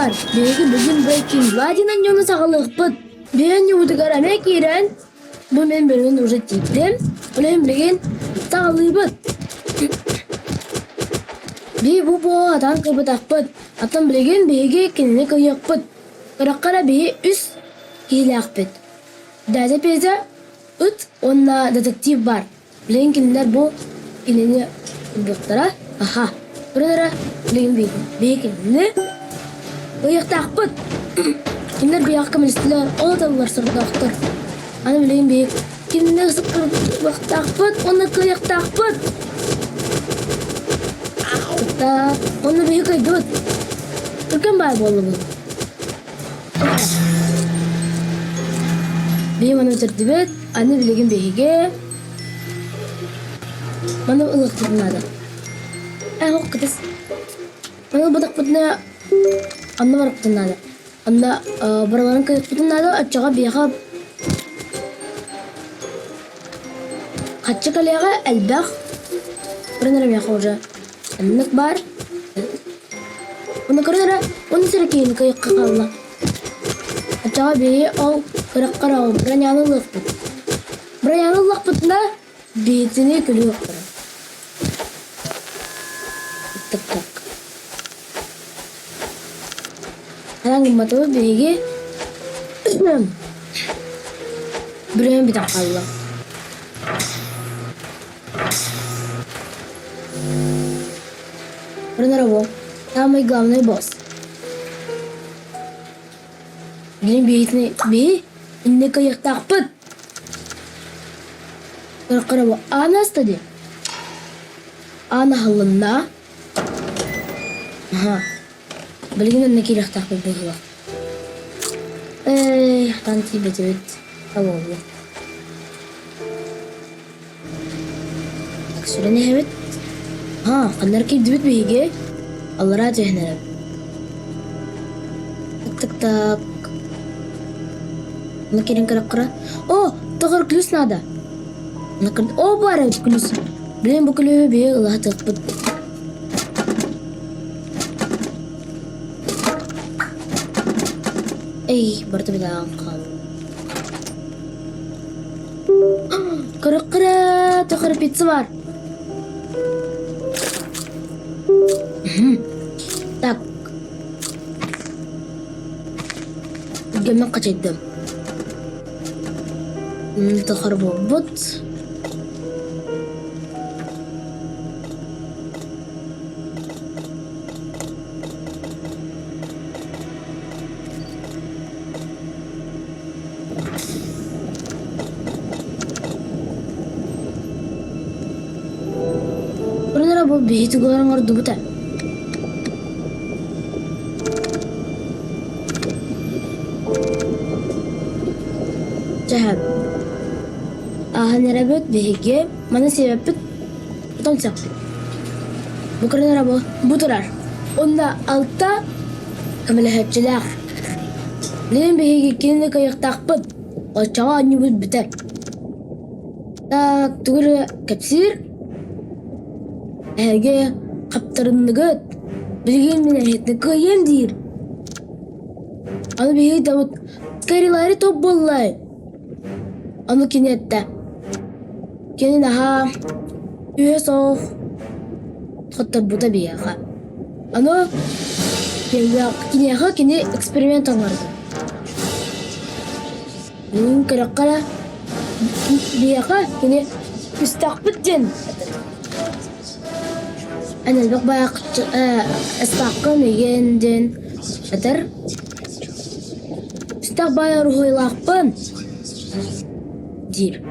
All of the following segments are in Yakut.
баар. Биһиги бүгүн Breaking Bad оонньууну саҕалыахпыт. Биһи оонньуубутугар эмиэ киирэн, бу мин билигин уже тиийдим. Ол иһин билигин саҕалыыбыт. Биһи бу буола сатаан кыайбатахпыт. Оттон билигин биһиги кинини кыайыахпыт. Көрөххө эрэ биһи үс киһилээхпит. Дядя Петя, ыт уонна детектив баар. Билигин кинилэр бу кинини ылбыттара. Аха, көрөн эрэ, билигин биһиги кинини ыйыахтаахпыт. Кинилэр биһиэхэ көмөлөстүлэр, ол аталлар сордоохтор. Аны билигин биһиги кинини ылыахтаахпыт уонна кыайыахтаахпыт. Так, уонна биһиги кыайдыбыт. Түргэн баай буоллубут. Биһи маны бүтэрдибит, аны билигин биһиги маны ылыахпытын наада. Ээ, ох, кытыс. Маны ылбатахпытына онно барыахпытын наада. Онно барыларын кыайыахпытын наада, оччоҕо биһиэхэ хаччы кэлиэҕэ элбэх. Көрөн эрэ миэхэ уже оннук баар. Ону көрөн эрэ, уонна сирэ киһини кыйыкка хаалла. Оччоҕо биһиги ол кыраккар ол броняны ылыахпыт. Броняны ыллахпытына биһитини күлүөхтэрэ. Так-так. Анан гымматыбыт биһиги бүрүөһүн бүтэн хаалла. Рынраво, самый главный босс. Билин биһитини биһи инне кыйыктаахпыт. Кыраккыраво аан аста дии. Аан аһыллынна. Аха. Билигин онно киириэхтээхпит быһыылаах. Эй, хатан тиийбэтибит. Буолла. Так, сүрэн иһэбит. Аа, ханна эрэ киирдибит биһиги? Аллараа түһэн эрэр. Так-так-так. Онно киирэн көрөххө. О, тоҕо ключ надо. О, баар эбит ключ. Блин, бу ключу биһиги ыла сатыахпыт. Эй, барыта билэҕин хаал. Кырыккыра, тохара пицца бар. Так. Гөмөн качайдым. Тохар буолбут. Урут эрэ бу биһи тугуларын оҥордубута. Чэ, ааһан эрэбит биһиги маны сиэбэппит отон сиэхпит. Бу көрөн эрэ бу, бу турар. Уонна алта көмөлөһөөччүлээх. Билигин биһиги кинини кыайыахтаахпыт. Оччоҕо оонньуубут бүтэр. Так, тугу эрэ кэпсиир. Эһиги хаптарынныгыт. Билигин мин эһигини кыайыам диир. Аны биһиги табыт Кэрилари топ буоллай. Ону кини эттэ. Кини наһаа үһэ суох хотторбута биһиэхэ. Ону киниэхэ кини эксперимент оҥордо. Мин көрөххө эрэ биһиэхэ кини түстэхпит диэн эн элбэх баайа ыстааххын игин диэн этэр. Түстэх баайа уруһуйлаахпын диир.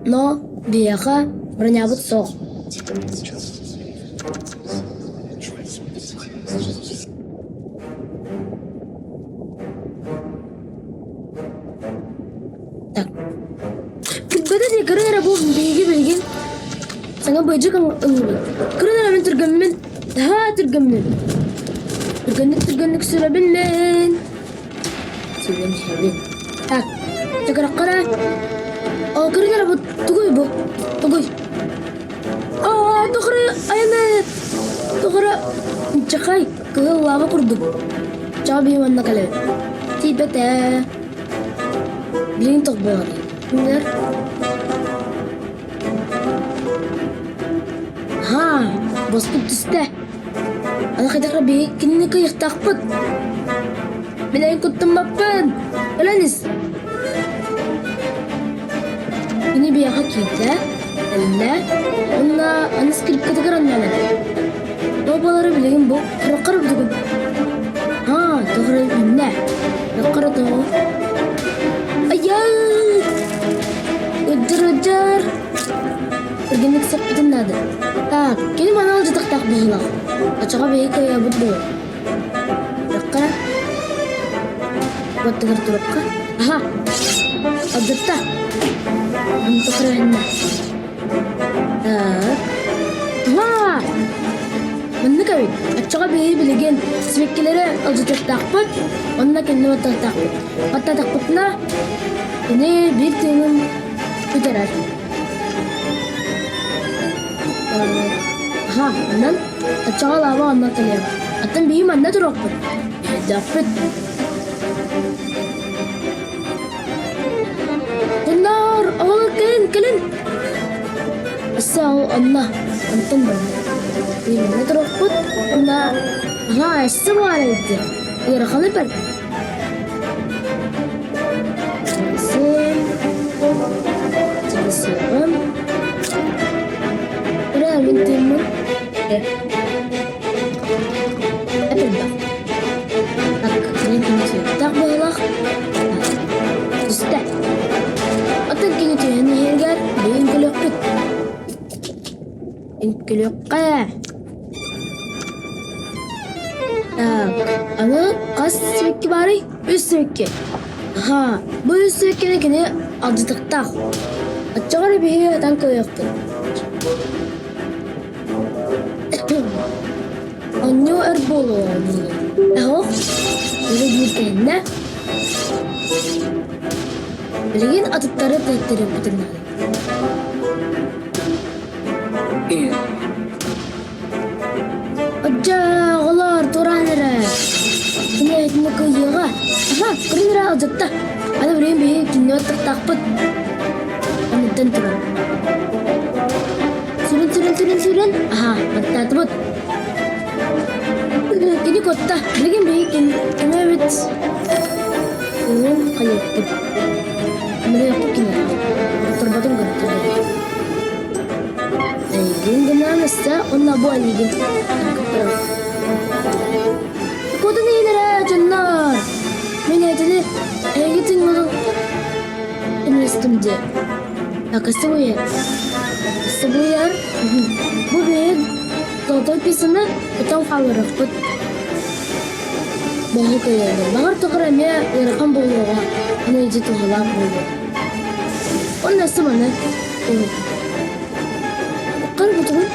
Но биһиэхэ бронябыт суох. Так. Түргэтэ дии, кырын эрэ бу биһиги билигин саҥа быдьык ыллыбыт. Кырын эрэ мин түргэммин, наһаа түргэммин. Түргэнник түргэнник сүрэбин мин. Сүрэн иһэбин. Так, чакыраххара. О, кырын эрэ бу тугуй бу? Тугуй? Аа, тухары айанайт. Тухары. Инчэхэй, кыһыл лааба курдук. Чаҕа биһи манна кэлэбит. Тиийбэт ээ. Билигин туох буоларый? Кинилэр Аһаа, боспут түстэ. Аны хайдах эрэ биһиги кинини кыайыахтаахпыт. Мин эйигин куттаммаппын. Өлөн ис. Кини биһиэхэ киирдэ, кэллэ уонна аны скрипкатыгар анньан Тоҕо буолара билигин бу хараххар үрдүгүн. Аа, тоҕо эрэ үүннэ. Хараххар тоҕо. Айай! Ыддыр-ыддыр! Түргэнник саппытын наада. Так, кини маны алдьатахтаах быһыылаах. Оччоҕо биһиги кыайабыт буолуо. Хараххара. Баттыгар турукка. Аха! Алдьатта! Онтукара Так. Аһаа! Маннык эбит. Оччоҕо биһиги билигин сибэккилэри алдьатыахтаахпыт уонна кэннэ баттатыахтаахпыт. Баттатахпытына кини биир тыынын бүтэрэр. Аһаа, онон оччоҕо лааба онно кэлиэҕэ. Оттон биһиги манна туруохпут. Өйдөөхпүт. Дьонноор, оҕолор кэлин, кэлин! Өссө ол онно, онтон барда. Бииринэ туруохпут, уонна аһаа, өссө баар эбит диэн ыараханы бэрт. Син, син, Ыраа мин тыыммын. Эпэрбэх. Так, кини кини быһылах. Түстэ. Оттон кини түһэн иһэригэр бэйэн күлүөхпүт. Үҥкүлүөххэ. Так, аны хас сибэкки баарый? Үс сибэкки. Аха, бу үс сибэккини кини алдьатыахтаах. Оччоҕо эрэ биһиги ытан кыайыахпыт. Онньуу өр буолуо Эһох, үлэ биир кэннэ Билигин атыттары тэйтэрэрбитин наада. Одьоо, оҕолоор, туораан эрэ. Кини эһэтини кыайыаҕа. Аха, көрүн эрэ алдьатта. Аны билигин биһиги кинини баттахтаахпыт. Аныттан туран. Сүрүн, сүрүн, сүрүн, сүрүн. Аха, баттаатыбыт. Кини куотта. Билигин биһиги ким эбит? Уһун хайыппыт. Мырыйаппыт кини. Турбатын көрдөрөр. Эйигин гынан өссө уонна бу эйигин Куотун иһилэрэ дьоннор! Мин этини эйиги тыҥмытын имлэстим диэ. Акасы буйар. Сыбыйар. Бу биһиги Тотой писаны тутан хаалларыахпыт. Баһы кыайаллар. Баҕар тоҕо эмиэ ыарахан буолуоҕа, аны ити туһалаах буолуо. Уонна өссө маны Кырбытыгын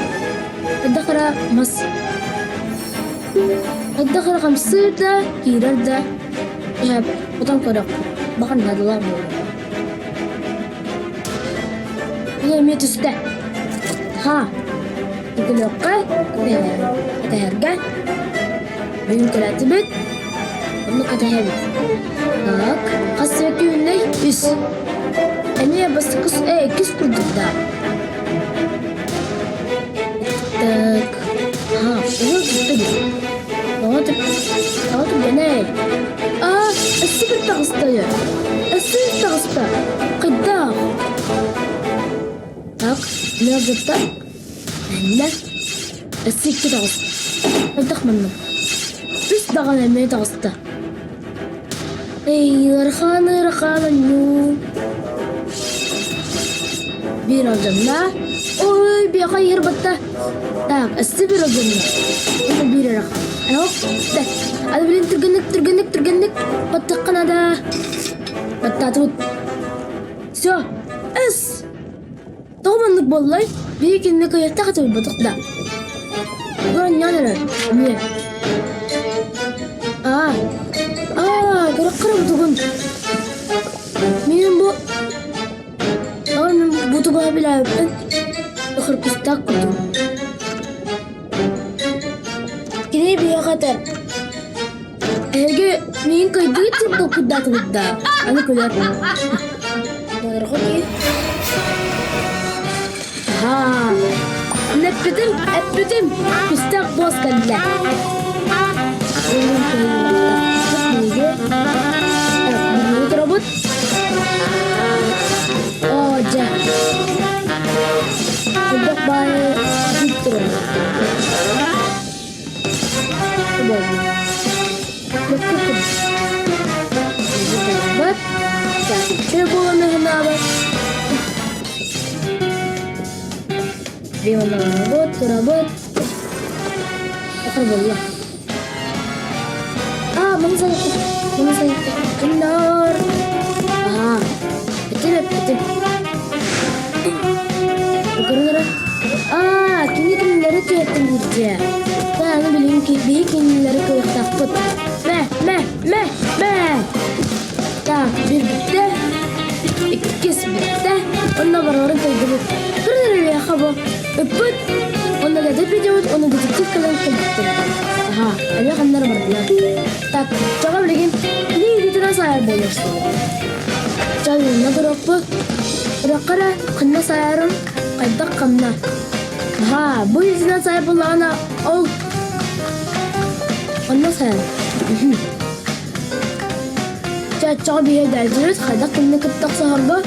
хайдах эрэ мас хайдах эрэ хамсыыр да, киирэр да иһэ потом көрөхпүт. Баҕар наадалаах буолуо. Ийэ эмиэ түстэ. Ха, Үкүлүөххэ, кэтэһэргэ бүгүн кэлээтибит, онно кэтэһэбит. Так, хас сибэкки үүннэй? Үс. Эмиэ бастакы э, иккис курдук да. Так, аха, уһун түстэ Тоҕо тоҕо түргэнэй? Аа, өссө бір таҕыста Өссө бір таҕыста. Хайдах? Так, ыалдьыттар Манна өссө икки таҕыста. Хайдах манна? Үс даҕаны эмиэ таҕыста. Эй, ыарахан, ыарахан оонньуу. Биир алдьанна. Ой, биэхэ иһэр батта. Так, өссө биир алдьанна. Уонна биир ыарахан. Оп, так. Аны билин түргэнник, түргэнник, түргэнник баттахха наада. Баттаатыбыт. Все, эс! Тоҕо маннык буоллай? Биһиги кинини кыайыахтаах этибит да. Оҕонньоон эрэр, эмиэ. Аа, аа, көрөххө бутугун. Мин бу Тоҕо мин бутугу билээбиппин хырпыстаах курдук. Кини биһиэхэ этэр, Эһиги миигин кыйдыгыт диэн толкуйдаатыгыт даа? Аны күлэр. Бодорго киһи. Аһаа, эппитим, эппитим, күстээх босс кэллэ. Уолун кыһыйбаттахпыт биһиги биһиги турабыт. Оо, дьэ. Элбэх баайы күүт турар. Турабыт, турабыт. Аа, маны сайыттым, маны сайыттым. Кыннар. Аа, эппитим, эппитим. Көрүҥ Аа, кини кинилэри түһэртэн биирдэ. Мэ, аны билигин биһи кинилэри кыахтаахпыт. Мэ, мэ, мэ, мэ. Так, биир бүттэ, иккис бүттэ, онно барыларын кыайдыбыт. Көрүҥ бу. Ыппыт, онно дэтэ видеобут, онно детектив кэлэн кэлбиттэр. Аха, эмиэ ханнары бардылар. Так, чаҕа билигин кини илиитинэн саайар буолуохсугут. Чалына туруохпут. Туруохха эрэ, ханна саайарым, хайдах ханна. Аха, бу илиитинэн саайар буоллаҕына, ол онно саайар. Чаччаҕа биһиэ дьаалдьыбыт хайдах кинини кытта охсуһарга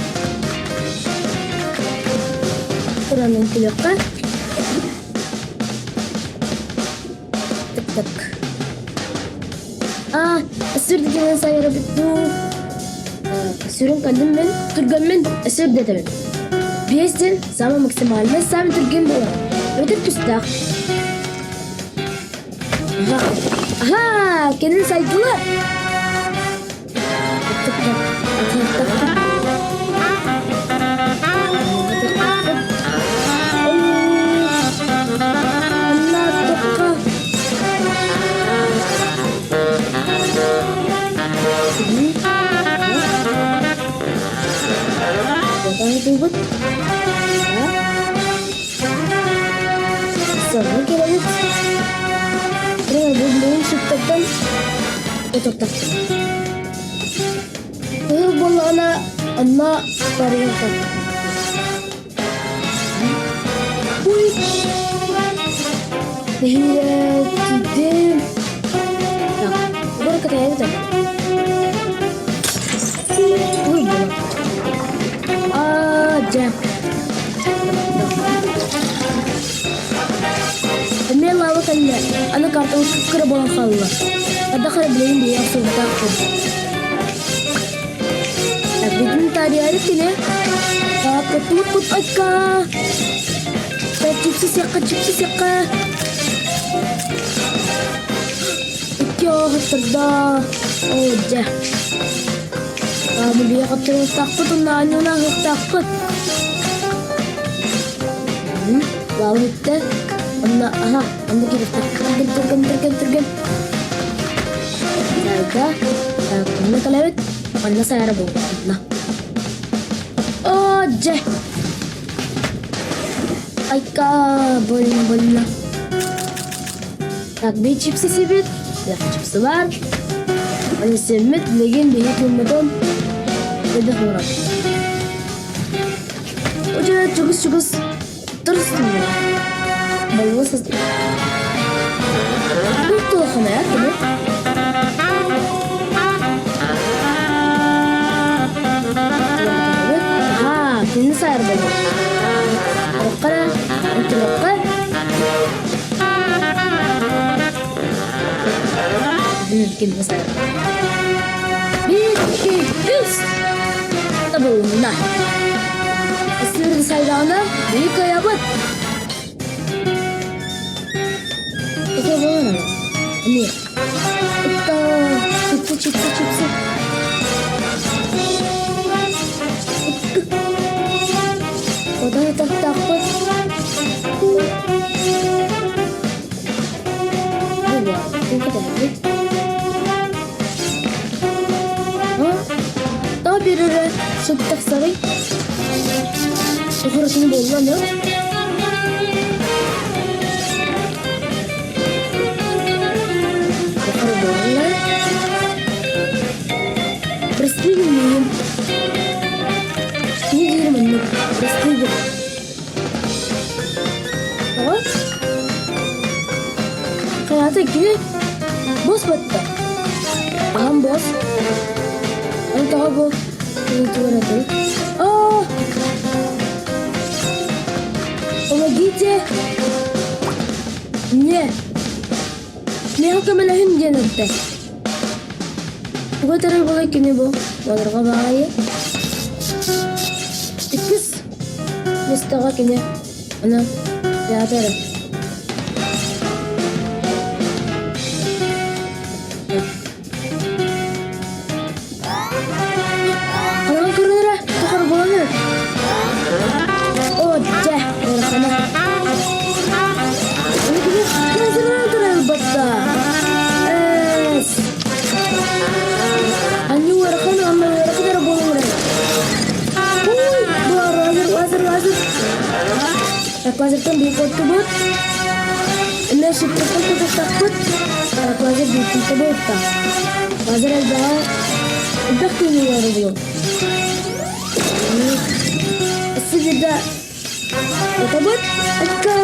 туранан күлүөххэ. Тык-тык. Аа, сүрдэтинэн сайарабыт дуу. Сүрүн кэллим мин, түргэммин сүрдэтэбин. Биэс дьин самый максимальный, самый түргэн буолар. Өтөр түстээх. Аха, кэлин сайдылар. Сорго кэлэбит. Билигин сүктэртэн утуктахпын. Кыһыл буоллаҕына онно барыахпын. Уй! Нэһиилэ тиийдим. Так, бары кытайабыт Кыһыл буолар. Аа, дьэ. Эмиэ лаава кэллэ, аны картабыт кыра буолан хаалла. Ардах эрэ билигин биһиги охсубатаахпыт. Бүтүн таарыйаары кини кыттыбыппыт айка. Чипсы сиэххэ, чипсы сиэххэ. Икки оҕо Оо, дьэ. Биһиги хотторуохтаахпыт уонна аанньуна аһыахтаахпыт. Лаава бүттэ. Онно аһа, онно киириэхтээхпит. Түргэн, түргэн, түргэн, түргэн. Сайда. Так, онно кэлэбит. Онно сайара буолбут. Онно. Оо, дьэ. Айка, больно, больно. Так, биир чипсы сиэбит, чипсы баар. Аны сиэммит, билигин биһиги тыыммытын элбэх олорор. Уже чугас-чугас турустуннар. Балла сыстыр. Бу туохана кини? Аха, кини сайар болор. Оккара, ынтылыкка Биир, икки, үс! Табылынна. Сырды сайдаҕына биир кыайабыт. Ити буолан эмиэ. Ытта чипсы, чипсы, чипсы. Одан ытахтаахпыт. Тоҕо биэрэрэ сөп тахсарый? Ухурутун буолла аны. Ата кини босс батта. Аҕам босс. Аны тоҕо бу тугу Аа! Помогите! Мне! Миэхэ көмөлөһүн диэн эттэ. Тугу этэрэ буолай кини бу? Болорго баҕайы. Иккис миэстэҕэ кини аны театр эрэ. Хараҕын көрөн эрэ, тухары буолан эрэр. Оо, дьэ, ыарахана. Аны кини лазерынан ылбатта. Эс. Анньыы ыарахан, уонна ыарахан эрэ буолан эрэр. Ой, баар лазер, лазер, лазер. Так, лазертан биир куоттубут. Эмиэ шиппыттан кутуттахпыт. Так, лазер бииртэн буолта. Лазер элбэҕэ элбэх тыынылары булун. Өссө биирдэ отабыт. Экка.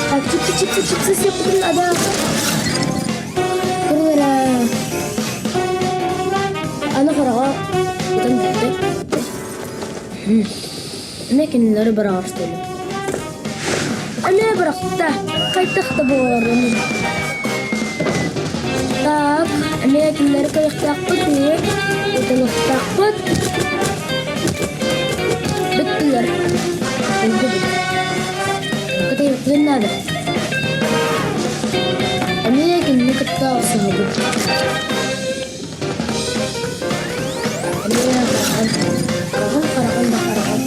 Так, чипсы, чипсы, чипсы сиэппитин ада. Кырылара. Аны хораҕа ытан бүттэ. Эмиэ кинилэри быраҕар стөлүм. Эмиэ бырахта, хайдах да буоларын. Так, эмиэ кинилэри кыайыахтаахпыт үһү, ытылыахтаахпыт. Бүттүлэр. Өлдүбүт. Кытайыахпытын наада. Эмиэ кинини кытта охсуһабыт. Эмиэ хараҕын, хараҕын да хараҕын.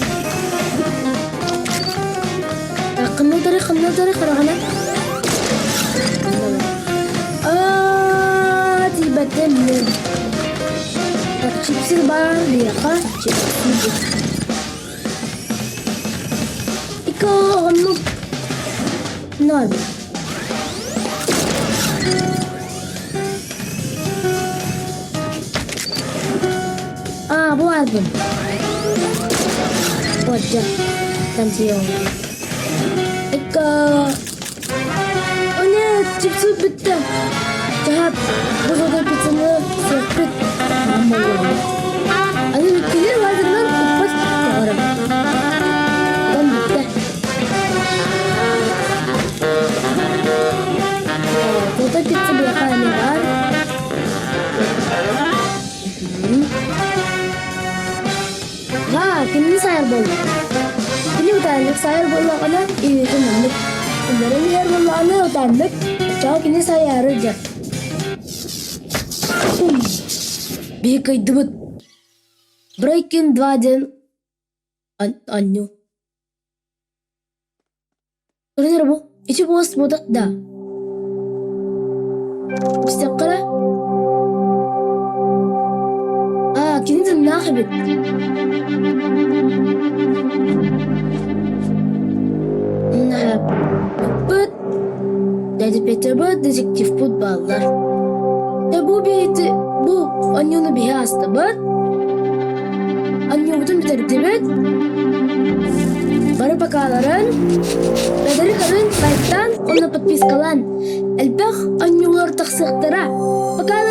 Ханна ханна хараҕына? Аа, тиийбэтим мин. Так, чипсы баар биһиэхэ, чипсы. Ика оннук норм. Аа, бу баарбын. Отдьа, тантион. Ика... О нет, чипсы бүттэ. Чаһат, бу золотой пиццаны сиэппит. Аны бүттүлэр лазерынан укпат тоҕором. Оттон бүттэ. Золотой пицца биэхэ эмиэ баар. Гаа, кинини сайар буолла. Кини утааннык сайар буоллаҕына, илиитин оннук. Үллэрэн иһэр буоллаҕына, утааннык, оччоҕо кини сайаары дьэ. Биһи кыйдыбыт. Breaking 2 диэн анньуу. Көрөн эрэ бу, ити буос буотах да. Истэххэ Аа, кини тыыннаах эбит. Ыппыт, ДТП-быт, детективпут бааллар. Дьэ бу биһити, бу оонньууну биһи аастыбыт. Оонньуубутун бүтэрдибит. Бары покаларын, бэдэри көрүн, лайктаан уонна подпискалаан. Элбэх оонньуулар тахсыахтара. Пока!